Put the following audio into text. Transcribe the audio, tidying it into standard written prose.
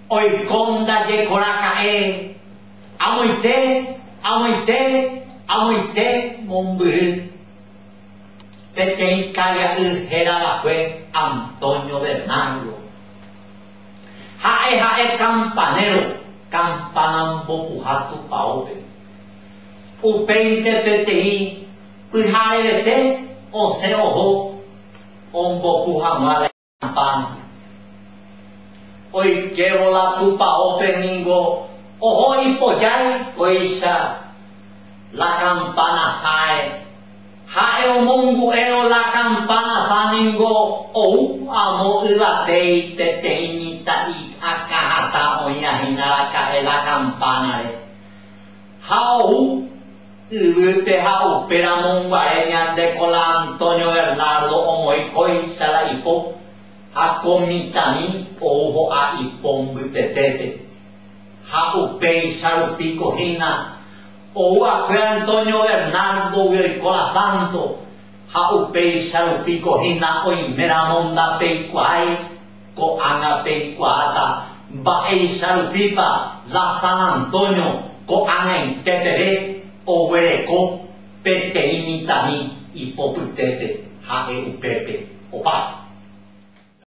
Oiko ndajekoraka'e amoite, amoite, amoite mombyry peteĩ karia'y héravakue Antonio Bernardo. Ha'e ha'e campanero, campana mbopuha tupaópe. Upéinte peteĩ pyharevete osẽ oho ombopu hag̃ua la campana. Oikévo la tupaópe ningo oho ipojái kóicha la campana sãe Ha'e omongu'érõ la campana sã ningo ou amo yvatéi peteĩ mitã'i akã hatã oĩva hína raka'e la campana-re. Ha ou yvýpe ha upéramo guare ñande ko la Antonio Bernardo omoĩ kóicha la ipo ha ko mitãmi ou ho'a ipo mbytetépe. Ha upéicha rupi ko hína Ou akue Antonio Bernardo-gui oiko la Santo, ha upéicha rupi ko hína oiméramo ndapeikuaái, ko'ág̃a peikuaáta mba'éicha rupípa la San Antonio ko'ág̃aite peve oguereko peteĩ mitãmi ipopytépe ha'e upépe opa.